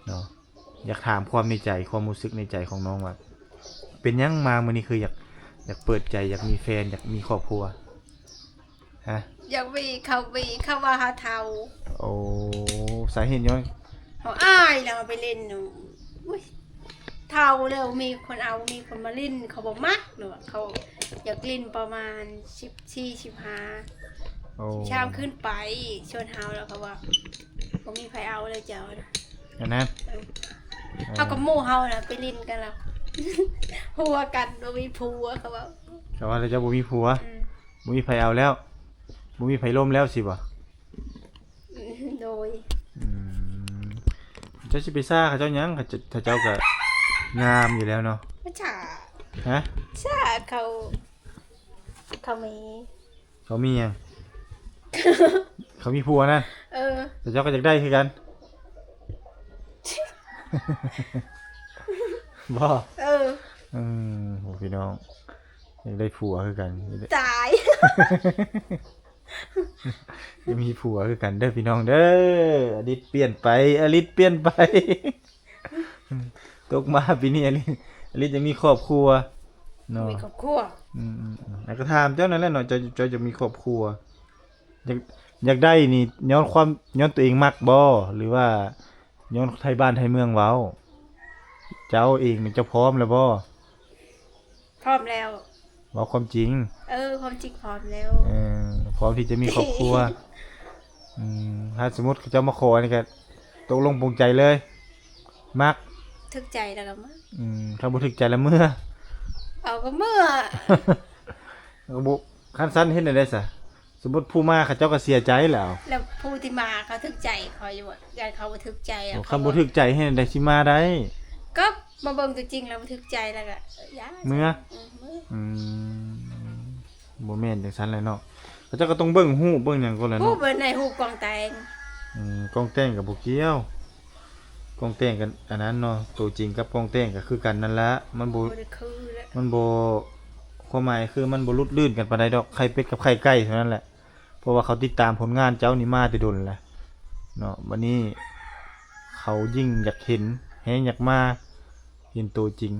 ເນາະ ຢາກຖາມຄວາມໃນໃຈ ຄວາມຮູ້ສຶກໃນໃຈຂອງນ້ອງວ່າ ເປັນຫຍັງມາມື້ນີ້ຄືຢາກ ຢາກເປີດໃຈ ຢາກມີແຟນ ຢາກມີຄອບຄົວ? ຮະ? ຢາກມີ ເຂົາມີ ເຂົາວ່າເຮົາເຖົ້າ. ໂອ້ ສາເຫດຍ້ອນ ເຮົາອາຍແລ້ວເຮົາໄປຫຼິ້ນ. ໂອ້ຍ ເຖົ້າແລ້ວມີຄົນເອົາ ມີຄົນມາຫຼິ້ນ ເຂົາບໍ່ມັກເນາະ. ເຂົາຢາກຫຼິ້ນປະມານສິບສີ່ ສິບຫ້າ ໂອ້ ສິບສາມຂຶ້ນໄປ. ຊວນເຮົາແລ້ວເຂົາວ່າ ບໍ່ມີໃຜເອົາແລ້ວເຈົ້ານະ ອັນນັ້ນ. ເອີ ເອີ ເຮົາກັບໝູ່ເຮົານະໄປຫຼິ້ນກັນແລ້ວ ຫົວກັນ ບໍ່ມີຜົວ ເຂົາເວົ້າ. ເຂົາວ່າແລ້ວເຈົ້າບໍ່ມີຜົວ? ອືມ ບໍ່ມີໃຜເອົາແລ້ວ ບໍ່ມີໃຜລົມແລ້ວ ຊິບໍ່? ອືມ ໂດຍ. ອືມ ເຈົ້າຊິໄປຊ້າເຂົາເຈົ້າຫຍັງ? ເຂົາເຈົ້າ ເຂົາເຈົ້າກໍງາມຢູ່ແລ້ວເນາະ. ບໍ່ຊ້າ. ຮະ? ຊ້າ ເຂົາ ເຂົາມີ ເຂົາມີຫຍັງ? ເຂົາມີຜົວນະ. ເອີ ແຕ່ເຈົ້າກໍຢາກໄດ້ຄືກັນ ບໍ່? ເອີ ອືມ ໂອ້ ພີ່ນ້ອງ ຢາກໄດ້ຜົວຄືກັນ ຕາຍ ຢາກມີຜົວຄືກັນເດີພີ່ນ້ອງເດີ. ອາລິດປ່ຽນໄປ ອາລິດປ່ຽນໄປ. ຕົກມາປີນີ້ອາລິດ ອາລິດຢາກມີຄອບຄົວເນາະ ມີຄອບຄົວ. ອືມໆໆ ແລ້ວກໍຖາມເຈົ້ານັ້ນແຫຼະເນາະ ເຈົ້າ ເຈົ້າຢາກມີຄອບຄົວ ຢາກ ຢາກໄດ້ນີ້ຍ້ອນຄວາມ ຍ້ອນຕົວເອງມັກບໍ່ ຫຼືວ່າຍ້ອນໄທບ້ານໄທເມືອງເວົ້າ? ເຈົ້າເອງນີ້ເຈົ້າພ້ອມແລ້ວບໍ່? ພ້ອມແລ້ວ. ເວົ້າຄວາມຈິງ. ເອີ ຄວາມຈິງພ້ອມແລ້ວ. ເອີ ພ້ອມທີ່ຈະມີຄອບຄົວ. ອືມ ຖ້າສົມມຸດເຂົາເຈົ້າມາຂໍນີ້ກໍຕົກລົງປົງໃຈເລີຍ ມັກ ຖືກໃຈແລ້ວກໍມາ. ອືມ ຖ້າບໍ່ຖືກໃຈແລ້ວເມືອ ເອົາກໍເມືອ ກໍບໍ່ ຄັນຊັ້ນເຮັດແນວໃດຊະ? ສົມມຸດຜູ້ມາເຂົາເຈົ້າກໍເສຍໃຈແລ້ວ. ແລ້ວຜູ້ທີ່ມາເຂົາຖືກໃຈເຂົາຢູ່ບໍ່? ຢ້ານເຂົາບໍ່ຖືກໃຈ. ໂອ້ ຄັນບໍ່ຖືກໃຈເຮັດແນວໃດຊິມາໄດ້? ກໍມາເບິ່ງຕົວຈິງແລ້ວບໍ່ຖືກໃຈແລ້ວກໍ ເອີ ຢ່າ ເມືອ. ອືມ ເມືອ. ອືມ ບໍ່ແມ່ນຈັ່ງຊັ້ນແຫຼະເນາະ ເຂົາເຈົ້າກໍຕ້ອງເບິ່ງຮູບເບິ່ງຫຍັງກ່ອນແຫຼະເນາະ. ຮູບໃນຮູບກອງແຕ່ງ. ອືມ ກອງແຕ່ງກໍບໍ່ກ່ຽວ ກອງແຕ່ງກັນອັນນັ້ນເນາະ ໂຕຈິງກັບກອງແຕ່ງກໍຄືກັນນັ້ນລະ ມັນບໍ່ ບໍ່ໄດ້ຄືແຫຼະ ມັນບໍ່ ຄວາມໝາຍຄືມັນບໍ່ຫຼຸດລື່ນກັນປານໃດດອກ ໄຂ່ເປັດກັບໄຂ່ໄກ່ເທົ່ານັ້ນແຫຼະ. ເພາະວ່າເຂົາຕິດຕາມຜົນງານເຈົ້ານີ້ມາແຕ່ດົນແລ້ວເນາະ ບັດນີ້ເຂົາຍິ່ງຢາກເຫັນ ແຮງຢາກມາເຫັນໂຕຈິງ.